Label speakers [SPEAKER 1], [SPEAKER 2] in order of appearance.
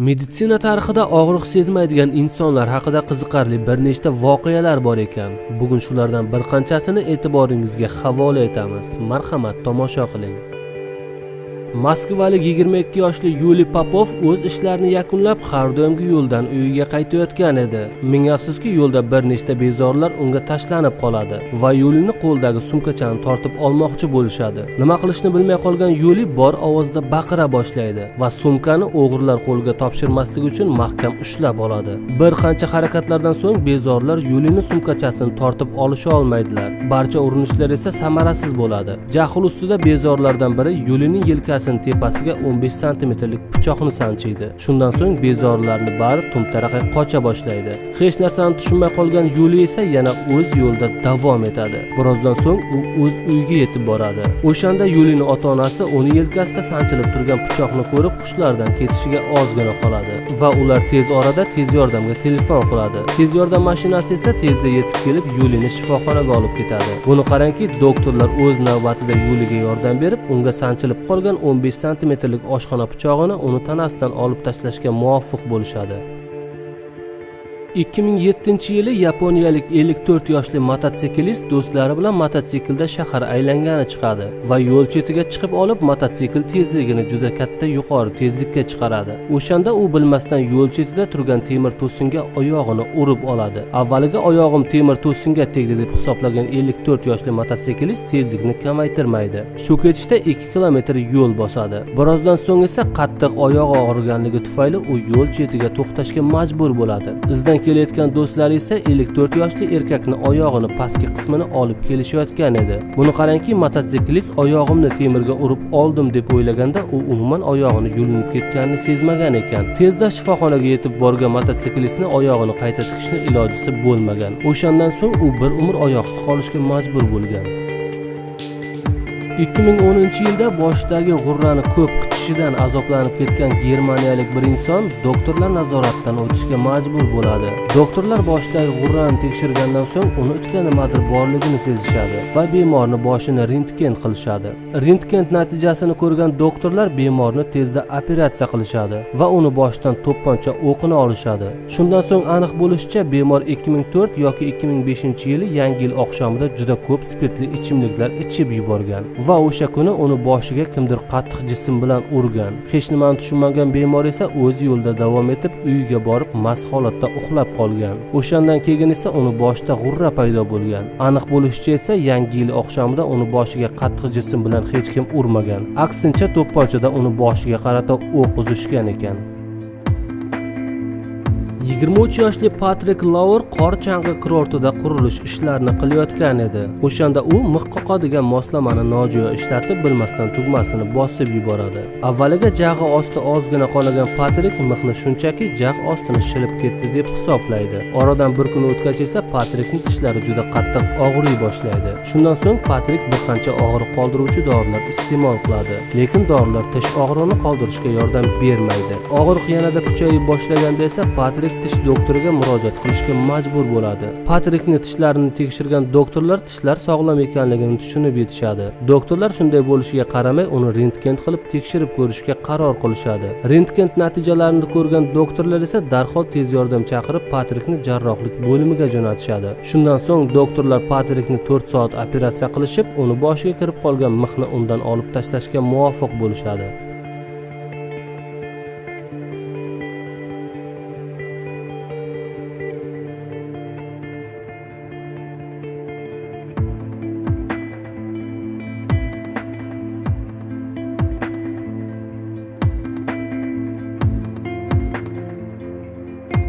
[SPEAKER 1] Meditsina tarixida og'riq sezmaydigan insonlar haqida qiziqarli bir nechta voqealar bor ekan. Bugun shulardan bir qanchasini e'tiboringizga havola etamiz. Marhamat, tomosha qiling. Moskvalik 22 yoshli Yuliy Popov o'z ishlarini yakunlab har doimgi yo'ldan uyiga qaytayotgan edi. Ming afsuski, yo'lda bir nechta bezorlar unga tashlanib qoladi va Yuliyni qo'ldagi sumkachani tortib olmoqchi bo'lishadi. Nima qilishni bilmay qolgan Yuliy bor ovozda baqira boshlaydi va sumkani o'g'rilar qo'liga topshirmaslik uchun mahkam ushlab oladi. Bir qancha harakatlardan so'ng bezorlar Yuliyni sumkachasini tortib olisha olmaydilar. Barcha urinishlar esa samarasiz bo'ladi. Jahl ustida bezorlardan biri Yuliyning yelkasini tepasiga 15 santimetrlik pichoqni sanchiydi. Shundan so'ng bezorilarni bari tumtaraqay qocha boshlaydi. Hech narsani tushunmay qolgan Yuliy esa yana o'z yo'lida davom etadi. Birozdan so'ng u o'z uyiga yetib boradi. O'shanda Yuliyning ota-onasi uni yelkasida sanchilib turgan pichoqni ko'rib, hushlaridan ketishiga ozgina qoladi va ular tez orada tez yordamga telefon qiladi. Tez yordam mashinasi esa tezda yetib kelib, Yuliyni shifoxonaga olib ketadi. Buni qarangki, doktorlar o'z navbatida Yuliyga yordam berib, unga sanchilib qolgan 15 santimetrlik oshxona pichog'ini uni tanasidan olib tashlashga muvaffaq bo'lishadi. 2007-yili yaponiyalik 54 yoshli mototsiklist do'stlari bilan mototsiklda shahar aylangani chiqadi va yo'l chetiga chiqib olib mototsikl tezligini juda katta yuqori tezlikka chiqaradi. O'shanda u bilmasdan yo'l chetida turgan temir to'singa oyog'ini urib oladi. Avvaliga oyog'im temir to'singa tegdi deb hisoblagan 54 yoshli mototsiklist tezlikni kamaytirmaydi. Shu ketishda 2 kilometr yo'l bosadi. Birozdan so'ng esa qattiq oyog'i og'riganligi tufayli u yo'l chetiga to'xtashga majbur bo'ladi. Izdan kelayotgan do'stlari esa 54 yoshli erkakni oyog'ini pastki qismini olib kelishayotgan edi. Buni qarangki, mototsiklist oyog'imni temirga urib oldim deb o'ylaganda u umuman oyog'ini yulinib ketganini sezmagan ekan. Tezda shifoxonaga yetib borgan mototsiklistni oyog'ini qayta tikishni ilojisi bo'lmagan. O'shandan so'ng u bir umr oyoqsiz qolishga majbur bo'lgan. 2010-yilda boshdagi g'urrani ko'p qichishidan azoblanib ketgan germaniyalik bir inson doktorlar nazoratidan o'tishga majbur bo'ladi. Doktorlar boshdagi g'urrani tekshirgandan so'ng uni ichida nimadir borligini sezishadi va bemorni boshini rentgen qilishadi. Rentgen natijasini ko'rgan doktorlar bemorni tezda operatsiya qilishadi va uni boshidan to'pponcha o'qini olishadi. Shundan so'ng aniq bo'lishicha, bemor 2004 yoki 2005-yili Yangi yil oqshomida juda ko'p spirtli ichimliklar ichib yuborgan va o'sha kuni uni boshiga kimdir qattiq jism bilan urgan. Hech nimani tushunmagan bemor esa o'z yo'lida davom etib, uyiga borib mast holatda uxlab qolgan. O'shandan keyin esa uni boshida g'urra paydo bo'lgan. Aniq bo'lishicha esa Yangi yil oqshomida uni boshiga qattiq jism bilan hech kim urmagan. Aksincha to'pponchada uni boshiga qarata o'q uzishgan ekan. 23 yoshli Patrik Laur qor chang'i kurortida qurilish ishlarini qilayotgan edi. O'shanda u mix qoqadigan moslamani nojo'ya ishlatib, bilmasdan tugmasini bosib yuboradi. Avvaliga jag'i osti ozgina qonagan Patrik mixni shunchaki jag' ostini shilib ketdi deb hisoblaydi. Oradan bir kun o'tgach esa Patrikning tishlari juda qattiq og'riy boshlaydi. Shundan so'ng Patrik bir qancha og'riq qoldiruvchi dorilar iste'mol qiladi, lekin dorilar tish og'rig'ini qoldirishga yordam bermaydi. Og'riq yanada kuchayib boshlaganda esa Patrik tish doktoriga murojaat qilishga majbur bo'ladi. Patrikning tishlarini tekshirgan doktorlar tishlar sog'lom ekanligini tushunib yetishadi. Doktorlar shunday bo'lishiga qaramay uni rentgen qilib tekshirib ko'rishga qaror qilishadi. Rentgen natijalarini ko'rgan doktorlar esa darhol tez yordam chaqirib Patrikni jarrohlik bo'limiga jo'natishadi. Shundan so'ng doktorlar Patrikni 4 soat operatsiya qilishib, uni boshiga kirib qolgan mixni undan olib tashlashga muvaffaq bo'lishadi.